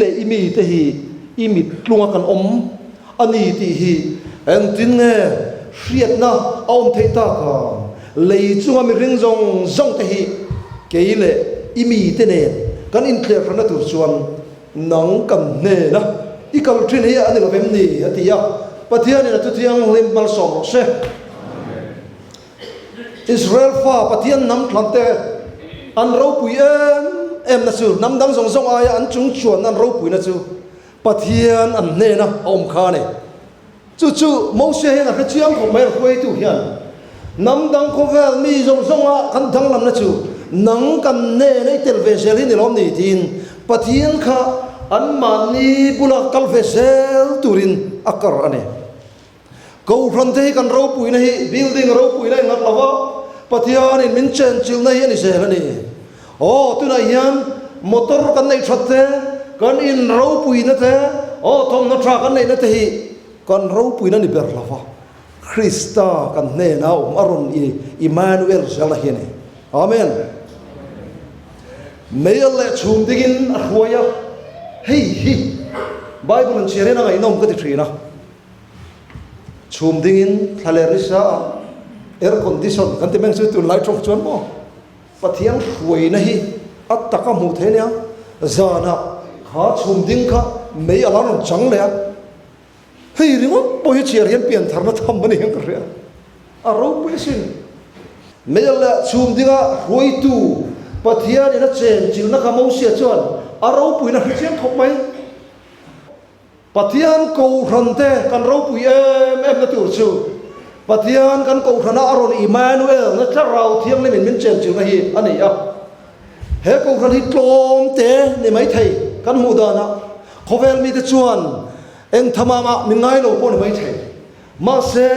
leh i mite hi i mit tlunga kan awm a ni tih hi engtin nge hriatna a awm theih tak ang? Lei chunga mihring zawng zawng te hi kei leh i mite nen kan inthlerhranna tur chuan nang kan hnena i kal thin hi a ni lo vem ni? a ti a. Pathianin a thuthianghlim malsawm rawh se. Israel fa Pathian hnam thlante an ropui em em na chu hnam dang zawng zawng aia an chung chuan an ropuina chu Pathian an hnena a awm kha a ni. Chu chu Mosia hian a hre chiang khawp mai a hruaitu hian hnam dang khawvel mi zawng zawnga kan danglamna chu nang kan hnena i tel ve zel hi ni lawm ni tiin Pathian kha anmahni bula kal ve zel turin a kar a ni. Kohhran te hi kan ropuina hi building ropuina in nghat lo va, Pathianin min chenchilhna hi a ni zel a ni. Aw, tunah hian motor kan neih that te, kan in ropuina te, aw, thawmhnaw tha kan neihna te hi kan ropuina ni ber lo va, Krista kan hnena awm a rawn i Immanuel zel a hi a ni. Amen. Meial leh chhum dingin a hruai a, hei hi Bible an chhiar hian a ngaihnawm ka ti thin a. Chhum dingin thla leh risa a air condition kan ti meng chu tunlai tawk chuan maw Pathian hruaina hi a taka hmuh theih ania, zanah kha chhum ding kha mei a la rawn chang leh a, hei ringawt pawh hi chhiar hian piantharna tham a ni hian ka hria, a ropui asin. Mei a leh chhum dinga hruaitu Pathianin a chenchilhna kha Mosia chuan a ropuina hre chiang khawp mai. Pathian Kohhran te kan ropui em em na tur chu Pathian kan Kohhrana a rawn Immanuel na Thlarau Thianghlimin min chenchilhna hi a ni a. He Kohhran hi tlawm te ni mai thei kan hmuh danah khawvel mite chuan eng thamangah min ngai lo pawh ni mai thei. Mahse,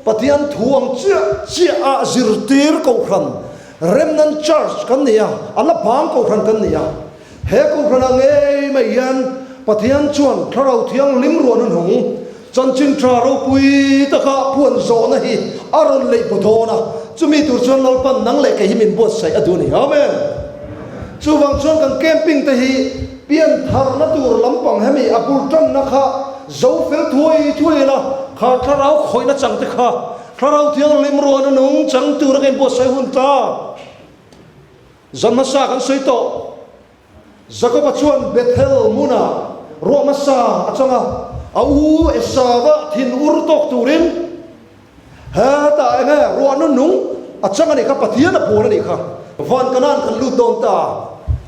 Pathian thu ang chiah chiah a zirtir Kohhran, Remnant Church kan ni a, a la bang Kohhran kan ni a. He Kohhranah ngei mai hian Pathian chuan Thlarau Thianghlim ruahna hnung, chanchin tha ropui taka phuan zawhna hi a rawn leih bu dawn a, chumi tur chuan Lalpan nang leh kei hi min buatsaih a duh a ni. Amen! Chuvang chuan kan camping te hi pian tharna tur lampang hemi a bul tanna kha zo fel thuai thuai ila, kha thlarau khawihna chang te kha Thlarau Thianghlim ruahna nung chang tura ka inbuatsaih hun ta. Zan hmasa kan sawi tawh. Jakoba chuan Bethel hmunah ruah hmasa a chang a, a u Esava thin ur tawk turin hetah enge ruahna nung a chang a nih kha, Pathian a puan a nih kha. Van Kanan kan lut dawn ta,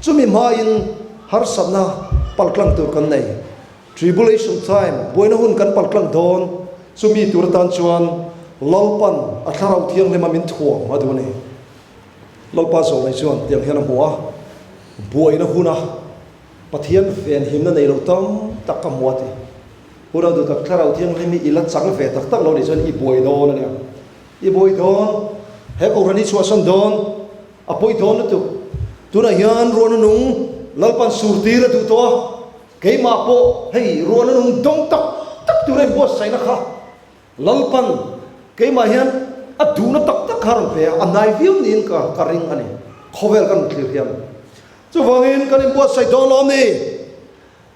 chumi hmain harsatna paltlang tur kan nei. Tribulation time, buaina hun kan paltlang dawn, chumi tur atan chuan Lalpan a Thlarau Thianghlima min thuam a duh a ni. Lalpa Zawlnei chuan tiang hian a hmu a, buaina huna Pathian venhimna nei lo tam tak ka hmu a ti. Hun a duh tak Thlarau Thianghlim hi i la chang ve tak tak lo nih chuan i buai dawn a nia. I buai dawn, he Kohhran hi chhuahsan dawn, a pawi dawn lutuk. Tunah hian ruahna nung Lalpan surtir a duh tawh a, keimah pawh hei ruahna nung dawng tak tak tura inbuatsaihna kha Lalpan keimah hian a duhna tak tak kha a rawn pe a, a hnai viau niin ka ka ring a ni, khawvel kan rawn thlir hian. Chuvangin kan inbuatsaih dawn lo ni.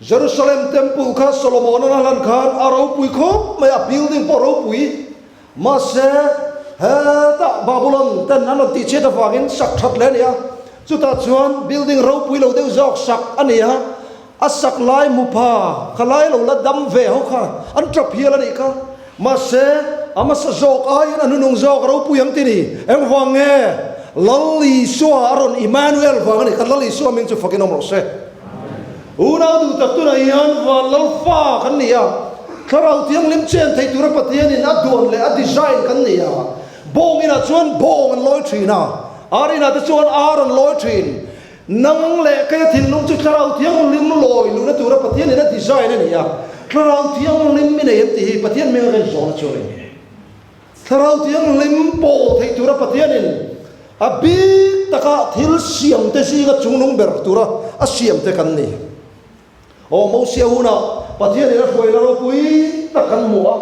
Jerusalem Temple kha Solomon-a a hlan khan a ropui khawp mai a, building pawh a ropui. Mahse, hetah Babylon ten an rawn tihchhiat avangin sak that leh a ni a, chutah chuan building ropui lo deuh zawk sak a ni a, A sak lai mu pha kha lai lo la dam ve ho kha an tap hial a nih kha. Mahse, a hmasa zawk aiin a hnunung zawk a ropui ang ti ni. Engvang nge? Lal Isua a rawn Immanuel vang a nih kha. Lal Isua hming chu fakin awm rawh se. Unau duh tak tunah hian van Lal fa kan ni a, Thlarau Thianghlim chen thei tura Pathianin a duan leh a design kan ni a. Bawng inah chuan bawng an lawi thin a, ar inah te chuan ar an lawi thin. Nang leh kei a thinlung chu Thlarau Thianghlim lawi luhna tura Pathianin a design a ni a, Thlarau Thianghlim i nei em tih hi Pathian hming a rin zawhna chu a ni. Thlarau Thianghlim pawl theih tura Pathianin a bik taka thil siamte zinga chungnung ber tura a siamte kan ni. Aw Mosia hunah Pathianin a hruaina ropui tak kan hmu a.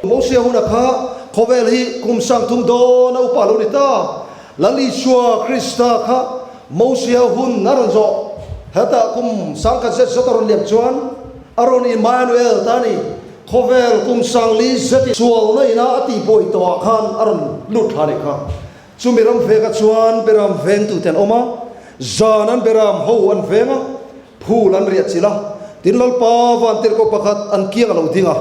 Mosia huna kha khawvel hi kum sangthum dawn a upa lo ni ta. Lal Isua Krista kha Mosia hun a rawn zawh. Hetah kum sangkhat zet zet a rawn liam chuan a rawn Immanuel ta a ni. Khawvel kum sangli zet sualna ina a tihbuai tawhah khan a rawn lut thla a nih kha. Chumi ram vekah chuan beram vengtute an awm a, zan an beram ho an veng a, phul an riah chilh a. Tin, Lalpa vantirhkoh pakhat an kiang a lo ding a,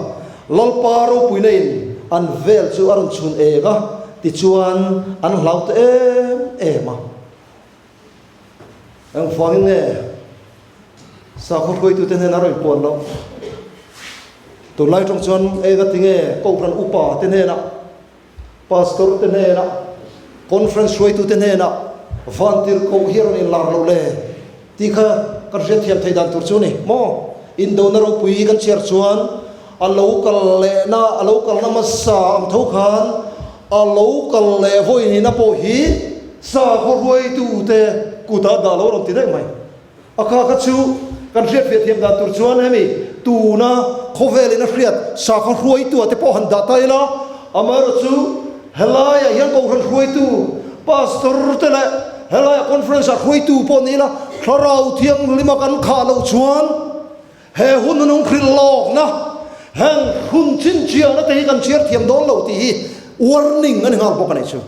Lalpa ropuina in an vel chu a rawn chhun eng a, tichuan an hlau ta em em a. Engvangin nge sakhaw hruaitute hnena rawn puan loh? Tunlai tawng chuan engati nge Kohhran upa te hnenah Pastor te hnenah, Conference hruaitute hnenah vantirhkoh hi a rawn inlar loh le tih kha kan hriatthiam theih dan tur chu a ni maw? Indona ropui kan chhiar chuan a lo kal lehna, a lo kalna hmasa ang tho khan a lo kal leh vawihnihna pawh hi sakhaw hruaitute kutah dah lo a rawn ti daih mai. A kha kha chu kan hriatfiah thiam dan tur chuan hemi tuna khawvelin a hriat sakhaw hruaitua te pawh han dah ta ila, amaherawh chu helaiah hian kohhran hruaitu pastor te leh helaiah conference ah hruaitu pawh ni ila thlarau thianghlima kan khah loh chuan he hun a nung hrilh lawkna heng hun chhinchhiahna te hi kan chhiar thiam dawn lo tih hi warning a ni nghal bawk a nih chu.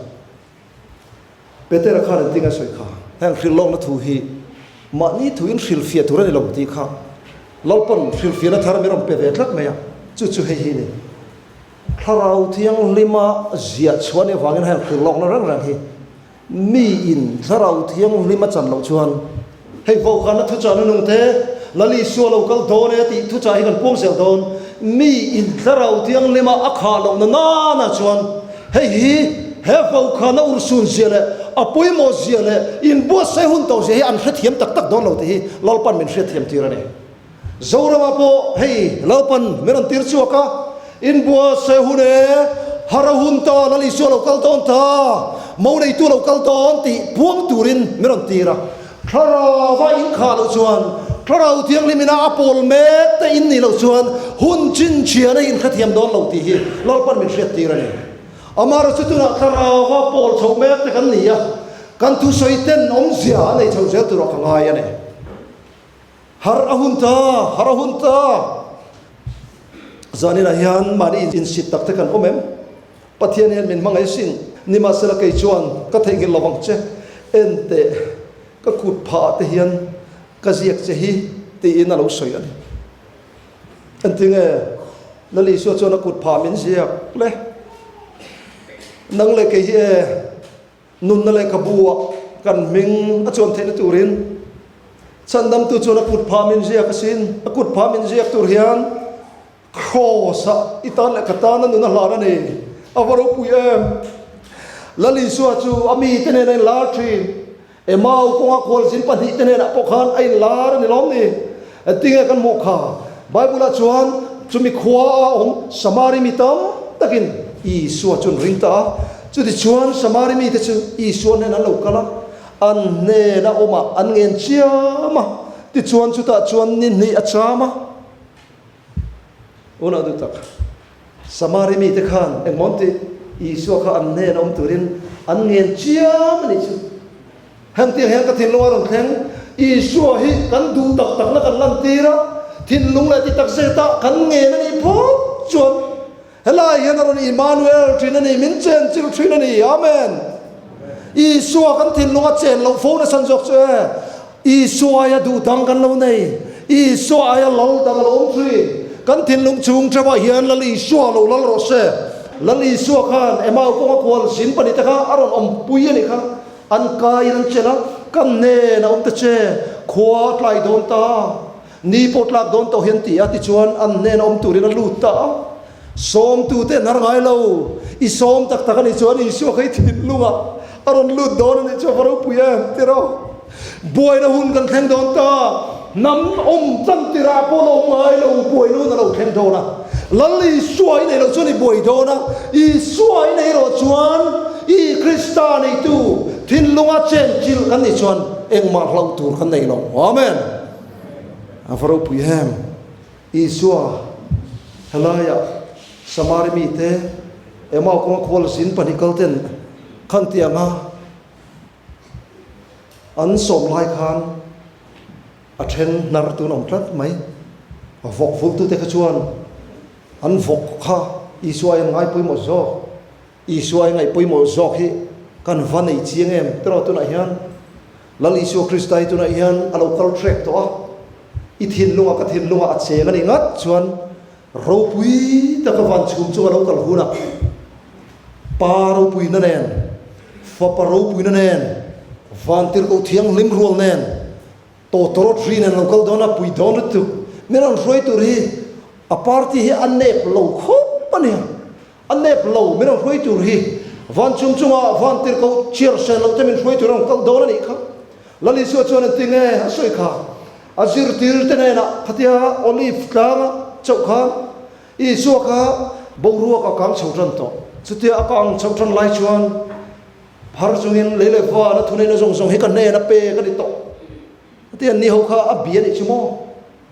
Petera khan engtin a sawi kha? Heng hrilhlawkna thu hi mahni thuin hrilhfiah tur a ni lo tih kha Lalpawn hrilhfiahna thar min rawn pe ve tlat mai a, chu chu hei hi a ni. Thlarau Thianghlima ziah chhuah anih avangin heng hrilhlawkna reng reng hi miin Thlarau Thianghlima chan loh chuan Hei vaukhana thuchah nunung te, Lal Isua lo kal dawn e tih thuchah hi kan puang zel dawn. Mi in thlarau thianghlima a khah lohna nana chuan hei hi he vaukhana urhsun zia leh a pawimawh zia leh inbuatsaih hun tawh zia hi an hrethiam tak tak dawn lo tih hi Lalpan min hriatthiam tir a ni. Zoramah pawh hei Lalpan min rawn tir chhuak a, Inbuatsaih hun e, har a hun ta, Lal Isua lo kal dawn ta, mo neitu lo kal dawn tih puang turin min rawn tir a. Thlarauva inkhah loh chuan, Thlarau Thianghlim ina a pawl mek te in nih loh chuan hun chinchhian a inhrethiam dawn lo tih hi Lalpan min hriattir a ni. Amaherawhchu chu tunah Thlarauva pawl chhoh mek te kan ni a, kan thusawi ten awmzia a nei chho zel turah ka ngai a ni. Har a hun ta, har a hun ta. Zaninah hian mahni insit tak te kan awm em? Pathian hian min hmangaih asin. Nimahsela kei chuan ka theihnghilh lo vang che. En teh, ka kut phah ah te hian ka ziak che hi tiin a lo sawi a ni. Entinge Lal Isua chuan a kut phah min ziak le? Nang leh kei hi e. Nunna lehkhabu ah kan hming a chuan theihna turin Chhandamtu chuan a kut phah min ziak asin. A kut phah min ziak tur hian Kraws ah i tan leh ka tan a nun a hlan a ni. A va ropui em! Lal Isua chu a mite nen a inlar thin. Emau kawnga khualzin pahnihte hnenah pawh khan a inlar a ni lawm ni? Engtinge kan hmuh kha? Bible-ah chuan chumi khua a awm Samari mi tam takin Isua chu an ring ta a. Chutichuan Samari mite chu Isua hnenah an lo kal a, an hnena awmah an ngen chiam a. Tichuan chutah chuan ni hnih a cham a. Unau duh tak, Samari mite khan engmaw an tih? Isua kha an hnena awm turin an ngen chiam a nih chu. Hengtiang hian ka thinlung a rawn thleng. Isua hi kan duh tak takna kan lantir a, thinlung leh ti tak zeta kan ngen a nih phawt chuan helai hian a rawn Immanuel thin a ni, min chen chilh thin a ni. Amen. Isua kan thinlung a chen loh fo nasan zawk chu e. Isua aia duh dang kan lo nei. Isua aia lal dang a lo awm thin. Kan thinlung chhung theuhah hian Lal Isua lo lal rawh se. Lal Isua khan Emau kawnga kual zin pahnihte kha a rawn awmpui a nih kha. An kaiin an chelh a, Ka hnenah awm ta che, khua a tlai dawn ta, ni pawh tlak dawn tawh hi an ti a, tichuan an hnenah awm turin a lut ta a. Sawmtute an har ngai lo, I sawm tak tak a nih chuan Isua kha i thinlungah a rawn lut dawn a nih chu a va ropui em tiraw? Buaina hun kan thleng dawn ta, hnam awm tan tirah pawh la awm ngai lo, buaina hun a lo thleng dawn a. Lal Isua i neih loh chuan i buai dawn a, Isua i neih erawh chuan i Krista neitu thinlunga chenchilh kan nih chuan engmah hlauh tur kan nei lo. Amen. A va ropui em! Isua helaiah Samari mite Emau kawnga khualzin pahnih kalten khan tianga, An sawm lai khan A then hnar tun awm tlat mai. Vawk vulhtute kha chuan an vawk kha Isua ai an ngai pawimawh zawk. Isua ai ngaih pawimawh zawk hi kan va nei chiang em? Tiraw tunah hian Lal Isua Krista hi tunah hian a lo kal hrek tawh a, i thinlunga ka thinlunga a cheng a nih ngat chuan ropui taka van chhum chunga lo kal hunah Pa ropuina nen, Fapa ropuina nen, Vantirhkoh Thianghlim rual nen, Tawtawrawt ri nen lo kal dawn a, pui dawn lutuk. Min rawn hruai tur hi a party hi a nep lo khawp a nia. A nep lo, min rawn hruai tur hi van chung chunga vantirhkoh chiar sen loh te min hruai tur a rawn kal dawn a nih kha. Lal Isua chuan engti nge a sawi kha? A zirtir te hnenah khatia Olive tlanga chauh khan Isua kha boruak a kang chho tan tawh. Chutia a kang chhoh tan lai chuan Phar chungin lei leh van a thuneihna zawng zawng hi ka hnen a pek a ni tawh. Heti an ni ho kha a bia nih chu maw?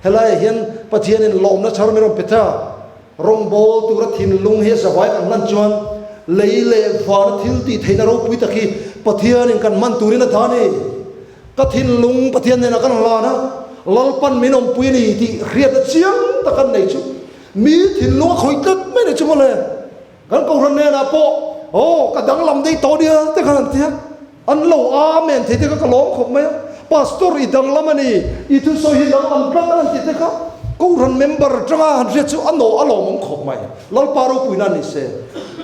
Helaiah hian Pathianin lawmna chhar min rawn pe ta. Rawngbâwl tura thinlung hi a zavai kan hlan chuan lei leh van a thil tih theihna ropui tak hi Pathianin kan hman turin a dah a ni. Ka thinlung Pathian hnenah kan hlan a, Lalpan min awmpui a ni tih hriatna chiang tak an nei chu mi thinlung a khawih tlat mai a ni chu maw le. Kan kohhran hnenah pawh, Aw, ka danglam daih tawh nia te khan an ti a, an lo Amen thei te kha ka lawm khawp mai a, Pastor i danglam a ni, i thusawi hi danglam tlat a han ti te kha kohhran member atanga han hriat chu a naw a lawmawm khawp mai. Lalpa ropuina ni se.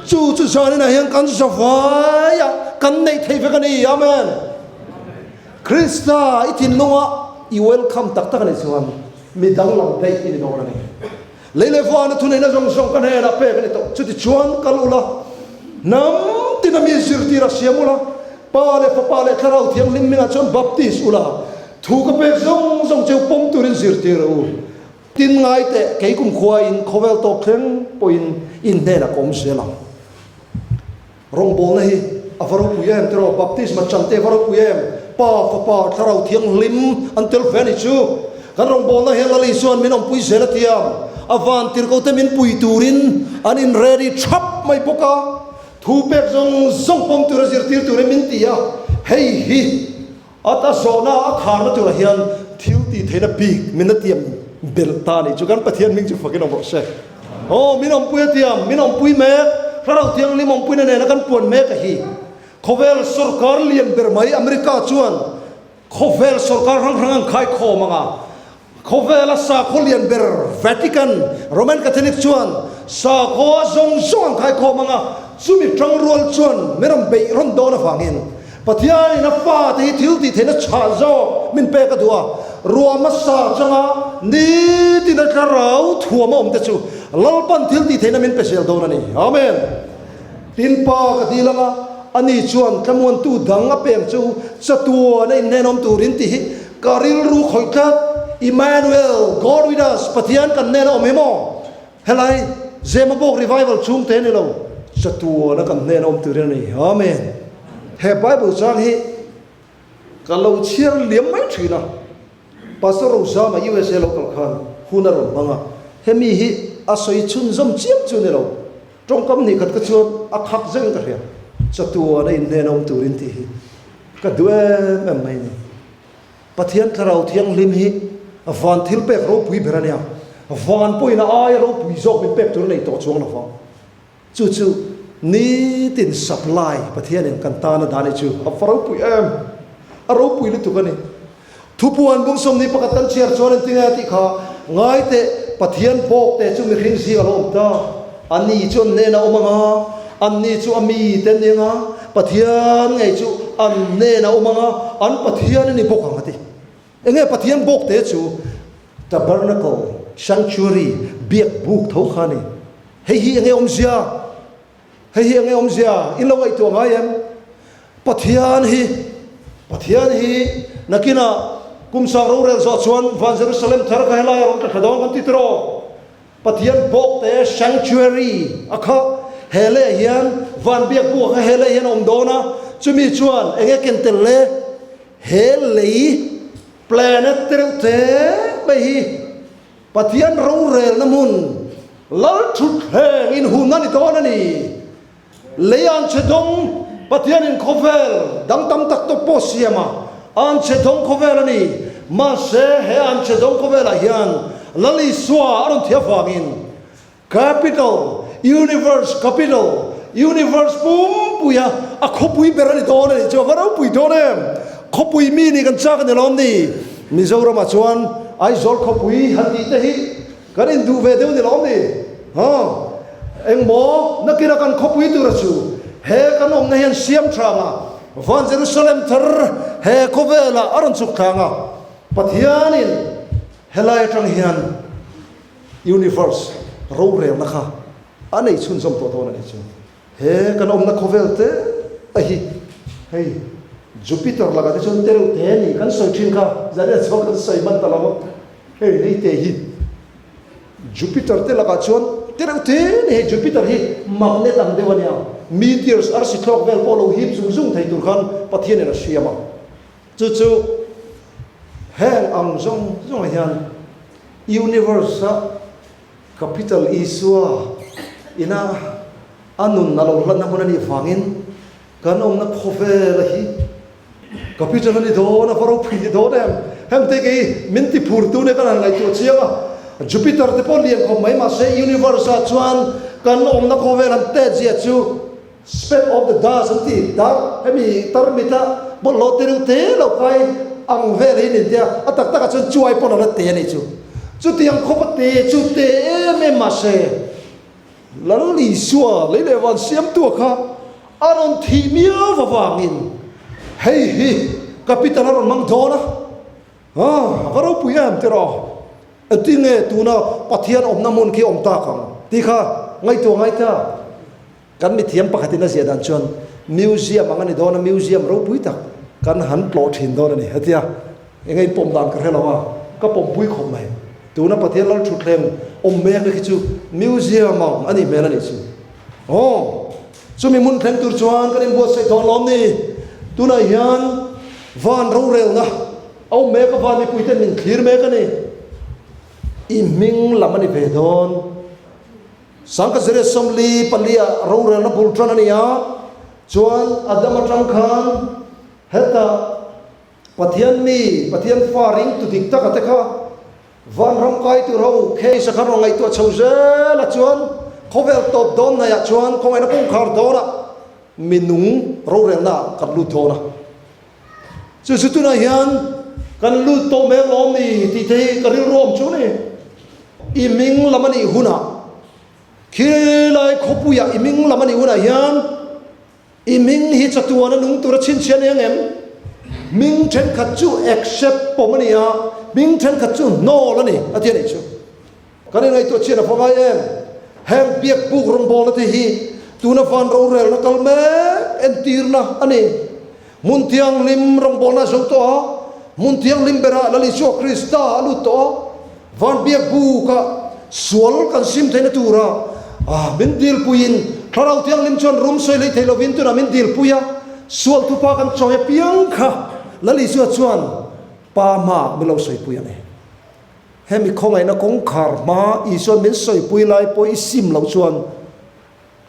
Chu chu zaninah hian kan zavai a, kan neih thei vek a ni. Amen. Krista i thinlunga i welcome tak tak a nih chuan mi danglam daih i ni dawn a ni. Lei leh vana thuneihna zawng zawng ka hnenah pek a ni tawh. Chutichuan kal ula, hnam tina mi zirtir a siam ula, Pa leh Fapa leh Thlarau Thianghlim hmingah chuan baptis ula, thu ka pek zawng zawng cheu pawm turin zirtir a u. Tin ngai teh, kei kumkhuain khawvel tawp thleng pawhin in hnenah ka awm zel ang. Rawngbawlna hi a va ropui em tiraw? Baptisma chan te a va ropui em? Pa, Fapa, Thlarau Thianghlim an tel ve a ni chu. Kan rawngbawlna hian Lal Isua'n min awmpui zel a tiam. A van tirhkote min pui turin an in ready thap mai bawk a. Thu pek zawng zawng pawm tura zirtir turin min ti a. Hei hi. A ta zawhna a kharna turah hian thil tih theihna bik min a tiam belh ta a nih chu. Kan Pathian hming chu fakin awm rawh se. Aw, min awmpui a tiam, min awmpui mek, Thlarau Thianghlim awmpuina nena kan puan mek a hi. Khawvel sawrkar lian ber mai America chuan khawvel sawrkar hrang hrang an khaikhawm ang a, Khawvela sakhaw lian ber Vatican, Roman Catholic chuan sakhaw zawng zawng an khaikhawm ang a, chumi tangrual chuan min rawn beih rawn dawn avangin Pathianin a fate hi thil tih theihna chhah zawk min pek a duh a, ruah hmasa changa nitin a thlarau thuam a awm te chu Lalpan thil tih theihna min pe zel dawn a ni. Amen. Tin pa ka dil ang a, ani chuan tlamuantu dang a peng chu chatuan a inhnenawm turin tih hi ka rilru khawih tlat. Emmanuel, God with us, Pathian kan hnena awm hi maw? Helai Zemabawk Revival chhungte ni lo, chatuan a kan hnena awm turin a ni. Amen. He Bible chang hi ka lo chhiar liam mai thin a. Pastor Rozama USA lo kal khan hun a rawn hmang a, hemi hi a sawi chhunzawm chiam chu ni lo. Tawngkam hnih khat ka chuan a khak zeuhin ka hria. Chatuan a inhnen awm turin tih hi ka duh em em mai a ni. Pathian Thlarau Thianghlim hi van thil pek ropui ber a nia. Van pawhin a aia ropui zawk min pek tur a nei tawh chuang lo vang. Chu chu nitin supply Pathianin kan tan a dah ni chu a va ropui em! A ropui lutuk a ni. Thupuan bung 21 kan chhiar chuan engtin nge a tih kha, Ngai teh, Pathian bawk te chu mihring zing a lo awm ta. Ani chu an hnenah a awm ang a, anni chu a mite an ni ang a, Pathian ngei chu an hnenah a awm ang a, an Pathian a ni bawk ang a ti. Enge Pathian bawk te chu? Tabernacle, sanctuary, biak buk tho kha a ni. Hei hi enge awmzia? Hei hi enge awmzia? In lo ngaihtuah ngai em? Pathian hi, Pathian hi nakinah kum sang rorel zawh chuan van Jerusalem thar kha helai a rawn tla thla dawn kan ti tiraw? Pathian bawk te sanctuary a kha he leh hian van biak buk a kha he leh hian a awm dawn a, chumi chuan enge ken tel le? He lei planet te reuh te mai hi Pathian rorelna hmun Lalthutthleng inhun a ni dawn a ni. Lei anchhe dawng Pathianin khawvel dang tam tak tawp pawh siam a, anchhe dawng khawvel a ni. Mahse, he an che dawng khawvelah hian Lal Isua a rawn thih avangin Capital, Universe Capital, Universe pumpuia a khawpui ber a ni dawn a nih chu a va ropui dawn em! Khawpui mi nih kan chak a ni lawm ni? Mizoramah chuan Aizawl khawpui han tih te hi kan induh ve deuh ni lawm ni? Huh? Engmaw nakina kan khawpui tura chu he kan awmna hian siam thang a, Van Jerusalem thar he khawvelah a rawn chhuk thang a, Pathianin helai atang hian Universe rorelna kha a nei chhunzawm tawh dawn a nih chu. He kan awmna khawvel te a hi hei Jupiter lakah te chuan tereuh te a ni kan sawi thin kha zan ina chuan kan sawi hman ta lo a, hei hei te hi Jupiter te lakah chuan tereuh te a ni hei Jupiter hi magnet ang deuh a nia meteors arsi thlawk vel pawh lo hip zung zung thei tur khan Pathianin a siam a. Chu chu heng ang zawng zawngah hian Universe-a Capital Isua ina a nun a lo hlanna hmun a nih vangin kan awmna khawvela hi Capital a ni dawn a, va ropui ni dawn em? Hengte kei min ti phurtu nia kan han ngaihtuah chiang a, Jupiter te pawh lian khawp mai mahse Universe-ah chuan kan awmna khawvel an tet zia chu Speck of the dust an ti, dar hemi tarmita bawlhhlawh te reuh te lo kai ang vel hi nin tia, a tak takah chuan chuai pawn a la te a nih chu. Chutiang khawp a te chu te em em mahse Lal Isua lei leh van siamtua kha a rawn thih miau avangin hei hi capital a rawn hmang dawn a, a va ropui em tiraw? Engtin nge tuna Pathian awmna hmun khi awm tak ang tih kha ngaihtuah ngai ta. Kan mithiam pakhatin a ziah dan chuan museum ang a ni dawn a, museum ropui tak kan han tlawh thin dawn a ni. Hetia eng nge pawm dan ka hre lo a, ka pawmpui khawp mai. Tuna Pathian lal thutthleng awm mek na khi chu museum ang a nih hmel a nih chu. Aw, chumi hmun thleng tur chuan kan inbuatsaih dawn lawm ni. Tunah hian van rorelna a awm mek a, van mipuiten min thlir mek a ni. I hming lam a ni ve dawn. Sangkazere 44 ah rorelna bul tan a ni a, chuan Adam atang khan hetah Pathian mi, Pathian fa ringtu dik taka te kha vanram kai tur ho case a khan rawn ngaihtuah chho zel a, chuan khawvel tawp dawn hnaihah chuan khawngaihna kawngkhar dawnah minung rorelna ah kan lut dawn a. Chu chu tunah hian kan lut tawh mek lawm ni tih te hi ka rilru awm chu ni. I hming lam a nih hunah, khilai khawpuiah i hming lam a nih hunah hian i hming hi chatuan a nung tura chhinchhiah a ni ang em? Hming thenkhat chu accept pawm a ni a, hming thenkhat chu hnawl a ni a ti a nih chu. Kan inngaihtuah chian a va ngai em? Heng biak buk rawngbawlna te hi tuna van rorelna kal mek entirna a ni. Hmun thianghlim rawngbawlna a zo tawh a, hmun thianghlim berah Lal Isua Krista a lut tawh a, van biak buka sual kan sim theihna tura min dilpuiin Thlarau Thianghlim chuan rum sawi lei thei lovin tunah min dilpui a, sual thupa kan chawi apiang kha Lal Isua chuan Pa hmaah min lo sawipui a ni. Hemi khawngaihna kawngkhar hma Isuan min sawipui lai pawh i sim loh chuan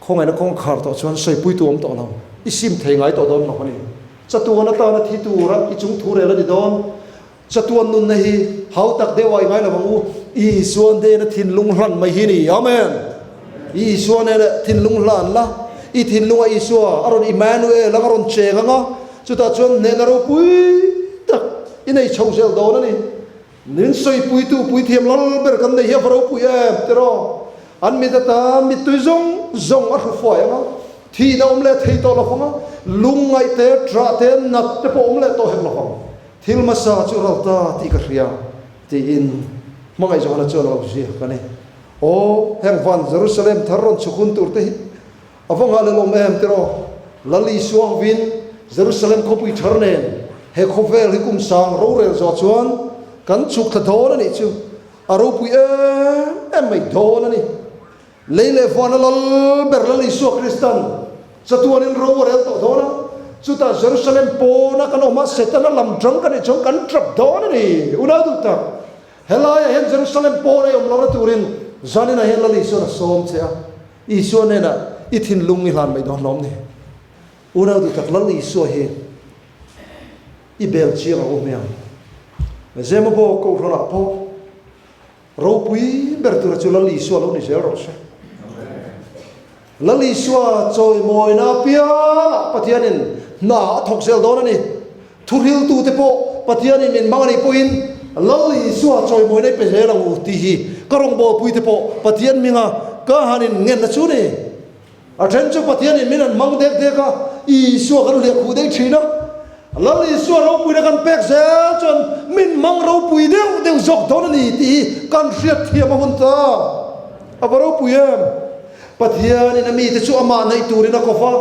khawngaihna kawngkhar tawh chuan sawipuitu awm tawh lo, i sim thei ngai tawh dawn lo a ni. Chatuan atana thi tura i chung thu rel a ni dawn. Chatuan nunna hi hau tak deuh ah i ngai lo ang u. Isua nena thinlung hlan mai hi ni. Amen! Isua nena thinlung hlan la, i thinlunga Isua a rawn Immanuel ang a rawn cheng ang a, chutah chuan hnehna ropui tak i nei chho zel dawn a ni. Min sawipuitu puithiam lal ber kan nei hi a va ropui em tiraw? An mit ata mittui zawng zawng a hru fuai ang a, thihna awm leh thei tawh lo vang a, lungngaih te, ṭah te, nat te pawh awm leh tawh hek lo vang. Thil hmasa chu ral ta tih ka hria, tiin hmangaih Johana chuan a lo ziak a ni. Aw, heng van Jerusalem thar rawn chhuk hun tur te hi A va nghah leh em tiraw? Lal Isua hovin Jerusalem khawpui thar nen he khawvel hi kum sang rorel zawh chuan kan chhuk thla dawn a nih chu. A ropui em em mai dawn a ni. Lei leh vana lal ber Lal Isua Kristan chatuanin ro a rel tawh dawn a. Chutah Jerusalem pawna kan awm a, Setana lam tang kan nih chuan kan tap dawn a ni. Unau duh tak, helaiah hian Jerusalem pawn a i awm lohna turin zaninah hian Lal Isuan a sawm che a. Isua hnenah i thinlung i hlan mai dawn hlawm ni. Unau duh tak Lal Isua hi i bel chiang a awm em? Zemabawk Kohhranah pawh ropui ber tura chu Lal Isua lo ni zel rawh se. Lal Isua chawimawina apiangah Pathianin hna a thawk zel dawn a ni. Thuhriltute pawh Pathianin min hmang a nih pawhin Lal Isua chawimawina i pe zel ang u tih hi ka rawngbawlpuite pawh Pathian hminga ka han inngenna chu a ni. A then chu Pathianin min an hmang dek dek a, Isua kan hliah khuh daih thin a. Lal Isua ropuina kan pek zel chuan min hmang ropui deuh deuh zawk dawn a ni tih hi kan hriat thiam a hun ta. A va ropui em! Pathianin a mite chu amah neih turin a kawp a,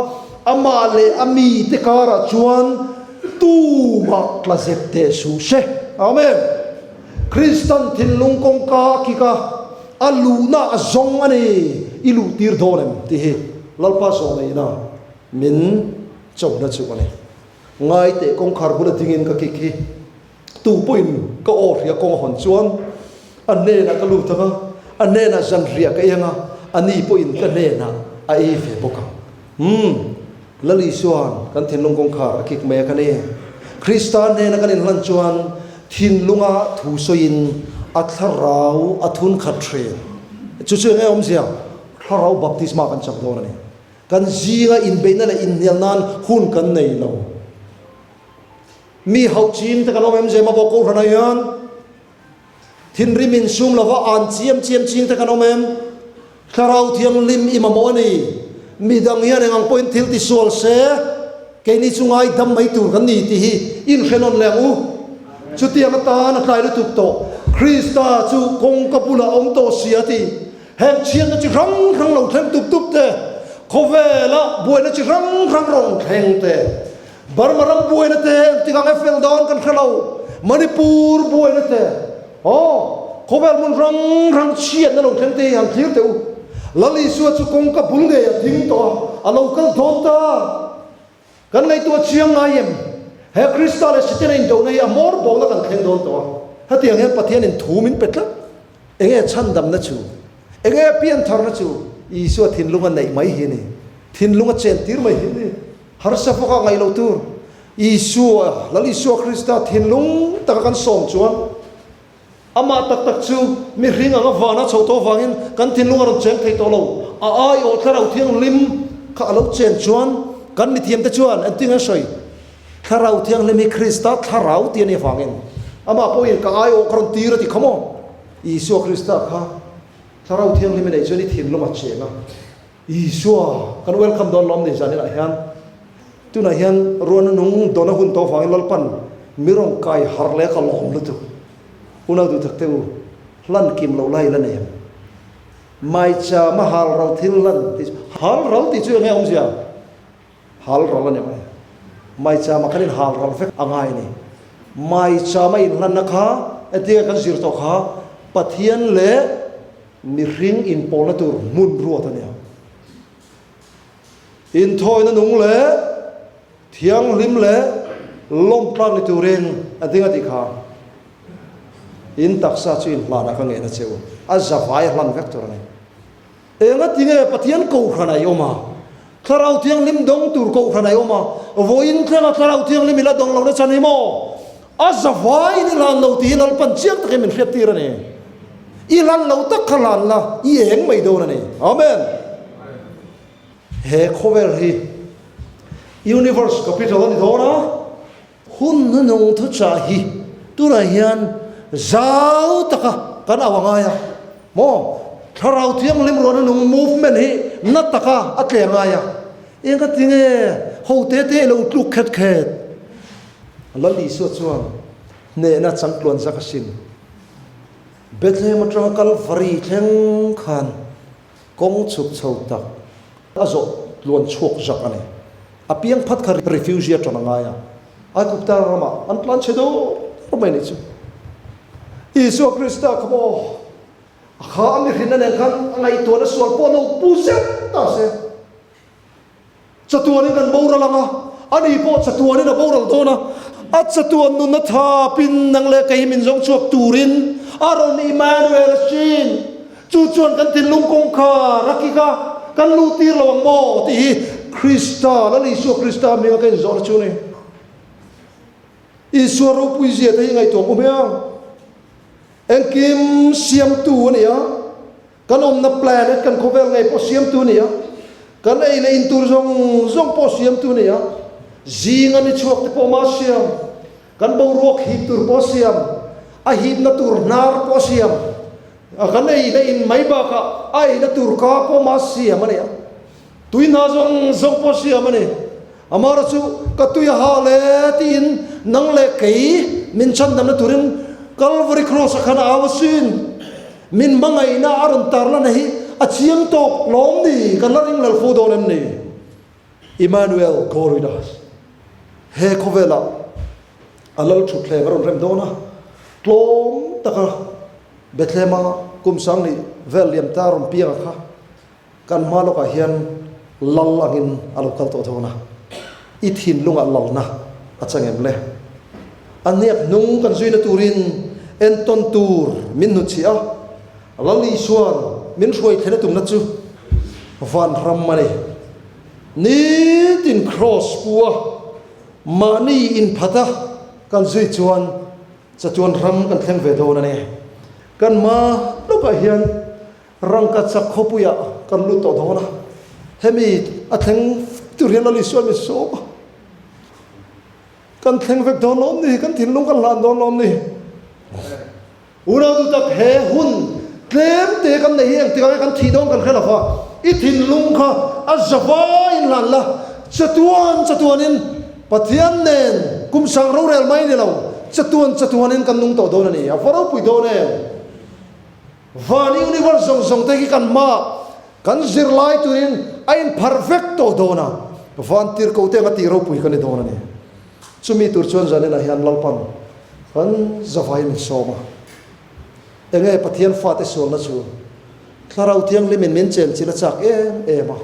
amah leh a mite karah chuan tumah tla zep teh suh se. Amen! Kristan thinlung kawngka a kik a. A luhna a zawng a ni, i luh tir dawn em tih hi Lalpa zawhneihna min chohna chu a ni. Ngai teh kawngkhar bula dingin ka kik hi tu pawhin ka aw hria kawng a hawn chuan a hnenah ka lut ang a, a hnenah zanriah ka ei ang a, a ni pawhin ka hnenah a ei ve bawk ang. Umm, Lal Isua'n kan thinlung kawngkhar a kik mai a ka ni. Krista hnena kan inhlan chuan thinlunga thu sawiin a thlarau a thun khat thin. Chu chu enge awmzia? Thlarau baptisma kan chak dawn a ni. Kan zinga inbeihna leh inhnial nan hun kan nei lo. Mi hauh chin te kan awm em zem a bawk Kohhranah hian Thinrim insum lova an chiam chiam ching te kan awm em? Thlarau Thianghlim i mamawh a ni. Midang hian eng ang pawhin thil ti sual se, keini chu ngaidam mai tur kan ni tih hi inhre nawn leh ang u. Chutiang atan a tlai lutuk tawh. Krista chu kawngka bulah a awm tawh si a ti. Heng chhiatna chi hrang hrang lo thleng tup tup te, khawvela buaina chi hrang hrang rawn thleng te, Burma ram buaina te engtik ang e fel dawn kan hre lo, Manipur buaina te, aw, khawvel hmun hrang hrang chhiatna lo thleng te hi han thlir teh u. Lal Isua chu kawngka bul ngei a ding tawh a, a lo kal dawn ta. Kan ngaihtuah chiang ngai em? He Krista leh Setana indohna hi a hmawr bawkna kan thleng dawn tawh a. Hetiang hian Pathianin thu min pe tlat. Enge chhandamna chu? Enge piantharna chu? Isua thinlunga neih mai hi a ni. Thinlunga chentir mai hi a ni. Harsa bawka ngaih loh tur Isua, Lal Isua Krista thinlung taka kan sawm chuan amah tak tak chu mihring anga vana chho tawh avangin kan thinlung a rawn cheng thei tawh lo. A aiawh Thlarau Thianghlim kha a lo chen chuan kan mithiamte chuan engtin an sawi? Thlarau Thianghlim hi Krista Thlarau tih a nih avangin amah pawhin ka aiawh ka rawn tir a ti kha maw? Isua Krista kha Thlarau Thianghlim i neih chuan i thinlung a cheng a. Isua kan welcome dawn lawm ni zanin ah hian tunah hian ruahna nung dawn a hun tawh vangin Lalpan mi rawn kai harh leh ka lawm lutuk. Unau duh tak te u, hlan kim loh lai la nei ang. Maicham a hal ral thil hlan tih chu, hal ral tih chu enge awmzia? Hal ral a ni mai. Maicham ah khan in hal ral vek a ngai a ni. Maicham a inhlanna kha entinge kan zir tawh kha Pathian leh Mihring inpawlna tur hmun ruat a nia. Inthawina nung leh thianghlim leh lawmtlak ni turin a ding a tih kha. In taksa chu inhlanah ka ngen a che u. A zavai a hlan vek tur a ni. Enga tinge Pathian Kohhran a i awm a? Thlarau Thianghlim dawng tur Kohhran a i awm a? Vawiin thlenga Thlarau Thianghlim i la dawng lo nasa ni maw? A zavaiin i hlan lo tih hi Lalpan chiang takin min hriattir a ni. I hlan lo tak kha hlan la, i eng mai dawn a ni. Amen. He khawvel hi Universe Capital a ni dawn a. Hun hnunung thuchah hi tunah hian zau taka kan au a ngai a maw? Thlarau Thianghlim ruahna nung movement hi na taka a tle a ngai a, eng a ti nge ho te te lo tluk khet khet? Lal Isua chuan hnehna changtluan zak asin. Bethlehem atanga Kalvari thleng khan kawng chhuk chho tak a zawh tluan chhuak zak a ni. A piang phat kha refugee a ṭan a ngai a, Aigupta ramah an tlan chhe dawr dawr mai a nih chu. Isua Krista kha maw a kha a mihrinna nen khan a ngaihtuahna sual pawh lo pu zet ta se. Chatuanin kan boral ang a, ani pawh chatuanin a boral dawn a, a chatuan nunna thapin nang leh kei min zawng chhuak turin a rawn Immanuel a hrin. Chu chuan kan thinlung kawngkhar a kik a, kan luh tir lo ang maw tih hi Krista, Lal Isua Krista hminga ka inzawhna chu a ni. Isua ropui zia te hi ngaihtuah awm hiang. Engkim siamtu a ni a, kan awmna planet kan khawvel ngei pawh siamtu a ni a, kan ei leh in tur zawng zawng pawh siamtu a ni a, zinga ni chhuak te pawh mah siam, kan boruak hip tur pawh siam, a hipna tur hnar pawh siam, kan ei leh in mai bakah a eina tur ka pawh mah siam a ni a. Tui hna zawng zawng pawh siam a ni. Amara chu ka tui a ha le tiin nang leh kei min chhandamna turin Calvary Cross-a khan a au asin. Min hmangaihna a rawn tarlana hi a chiang tawk lawm ni? Kan la ring lal fo dawn em ni? Emmanuel Goridas he khawvelah a lal thutthleng a rawn rem dawn a, tlawm taka Bethlehem-a kum sanghnih vel liam ta rawn pianga kha Kan hma lawkah hian lal angin a lo kal tawh dawn a, i thinlungah lalna a chang em le? A hniak hnung kan zuina turin entawn tur min hnutchhiah a, Lal Isua'n min hruai thlen a tumna chu vanram a ni. Nitin kraws pu a, mahni inphat a kan zui chuan chatuan ram kan thleng ve dawn a ni. Kan hma lawkah hian Rangka chak khawpuiah kan lut tawh dawn a, hemi a thleng tur hian Lal Isua min sawm a, kan thleng vek dawn lawm ni, kan thinlung kan hlan dawn lawm ni. Unau duh tak, he hun tlem te kan nei hi engtikah nge kan thih dawn kan hre lo va, i thinlung kha a zavaiin hlan la, chatuan chatuanin Pathian nen kum sang rorel mai ni lo, chatuan chatuanin kan nung tawh dawn a ni, a va ropui dawn em? Van universe zawng zawng te hi kan hmaah kan zirlai turin a inpharh vek tawh dawn a, van tirhkoh te anga tih ropui kan ni dawn a ni. Chumi tur chuan zaninah hian Lalpan kan zavai min sawm a, enge Pathian fate sualna chu Thlarau Thianghlimin min chenchilh a chak em em a,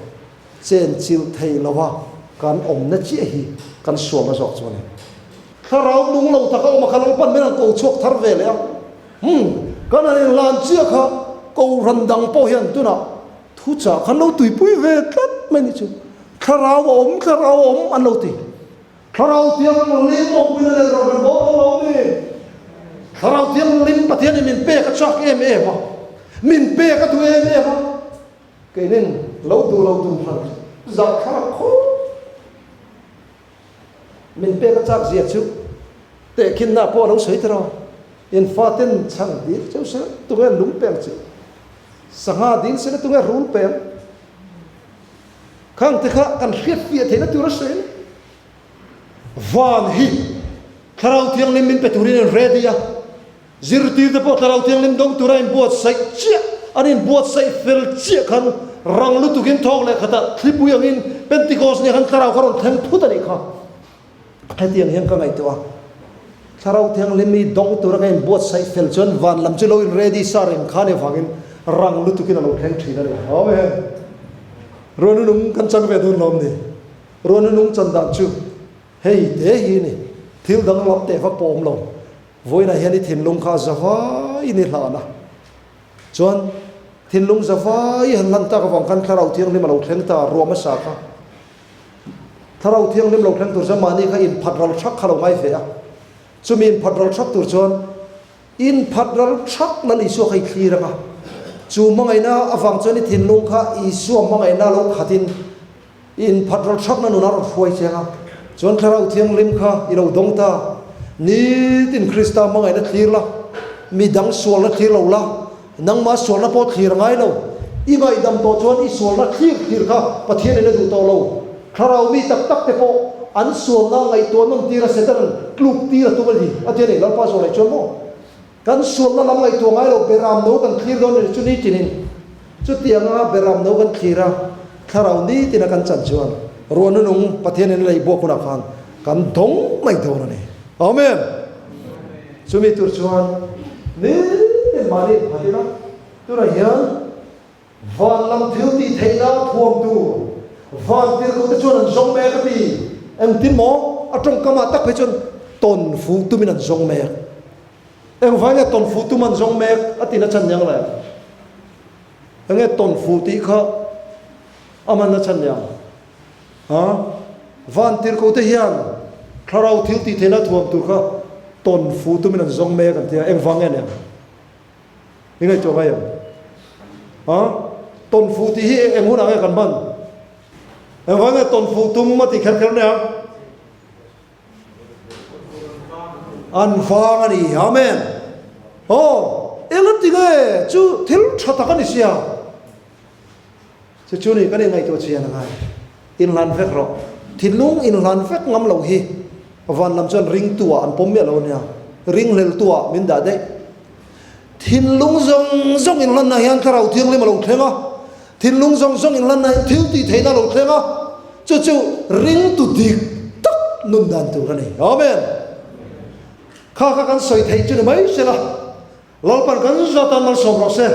chenchilh thei lova kan awmna chiah hi kan sualna zawk chu a ni. Thlarau nung lo taka awm a kha Lalpan min han ko chhuak thar ve leh a. Umm, kan han inhlan chiah kha Kohhran dang pawh hian tunah thuchah khan lo tuipui ve tlat mai nih chu. Thlarau a awm, thlarau a awm an lo ti. Thlarau Thianghlim awmpuina nen rawh kan bawl dawn lo ni. Thlarau Thianghlim Pathianin min pek a chak em em a, min pek a duh em em a, keinin lo duh lo tum hran zah thlalak khawp. Min pek a chak zia chu tehkhinna pawh a lo sawi ta rawh. In faten chhang dil cheu se tunge lung peng chu, sangha dil se tunge rul peng. Khang te kha kan hriat fiah theihna tur a sawi a ni. Van hi Thlarau Thianghlim min pe turin an ready a. Zirtirte pawh Thlarau Thianghlim dawng tura inbuatsaih chiah, an inbuatsaih fel chiah khan rang lutukin thawk leh khatah thlipui angin Pentecost nia khan Thlarau kha rawn thleng phut a nih kha. Hetiang hian ka ngaihtuah a, Thlarau Thianghlim hi dawng tura ka inbuatsaih fel chuan van lam chu lo in ready sa reng kha nih avangin rang lutukin a lo thleng thin a ni. Amen. Ruanunung kan chang ve dawn lawm ni? Ruanunung chan dan chu hei te hi a ni, thil danglam teh vak pawh awm lo. Vawiinah hian i thinlung kha zavaiin i hlan a, chuan thinlung zavai i han hlan tak avang khan Thlarau Thianghlim a lo thleng ta ruah hmasa kha. Thlarau Thianghlim lo thleng tur chuan mahni kha inphat ral thak kha lo ngai ve a, chumi inphat ral thak tur chuan inphat ral thak Lal Isua kha i thlir ang a, chu hmangaihna avang chuan i thinlung kha Isua hmangaihna lo khatin I inphat rawlh hrapna nunah rawn hruai che ang a, chuan Thlarau Thianghlim kha i lo dawng ta. Nitin Krista hmangaihna thlir la, mi dang sualna thlir lo la, nangmah sualna pawh thlir a ngai lo. I ngaihdam tawh chuan i sualna thlir thlir kha Pathianin a duh tawh lo. Thlarau mi tak tak te pawh an sualna ngaihtuah nawm tir a Satan tluk tir a tum a ni a ti a ni. Lalpa zawh leh chuan maw? Kan sualna lam ngaihtuah ngai lo Beram no kan thlir dawn a ni chu nitinin. Chutianga Beram no kan thlir a, thlarau nitina kan chan chuan ruahna nung Pathianin a lei buak hunah khan kan dawng mai dawn a ni. Amen! Chumi tur chuan nitin mahni inphat ila, tunah hian Van lam thil tih theihna thuam tur van tirhkohte chuan an zawng mek a ti. Engtin maw? A tawngkamah tak phei chuan tawn fuh tumin an zawng mek. Engvai nge tawn fuh tum an zawng mek a tina chhan niang le? Enge tawn fuh tih kha a hmanna chhan niang? Ha? Van tirhkohte hian thlarau thil tih theihna thuam tur kha. Tawn fu tumin an zawng mek an ti a, engvang nge ni ang? I ngaihtuah ngai em? Ha? Tawn fu tih hi eng hunah nge kan hman? Engvang nge tawn fu tum a tih kher kher nia? An vang a ni. Amen. Aw, eng an ti nge? Chu thil tha tak a ni sia. Chu chu ni kan inngaihtuah chian a ngai. Inhlan vek rawh. Thinlung inhlan vek ngam lo hi van lam chuan ringtu ah an pawm miah lo ania. Ringhleltu ah min dah daih. Thinlung zawng zawng inhlanna hian Thlarau Thianghlim a lo thleng a. Thinlung zawng zawng inhlanna hian thil tih theihna a lo thleng a. Chu chu ringtu dik tak nun dan tur a ni. Amen. Kha kha kan sawi theih chu ni mai se la. Lalpan kan zatan malsawm rawh se.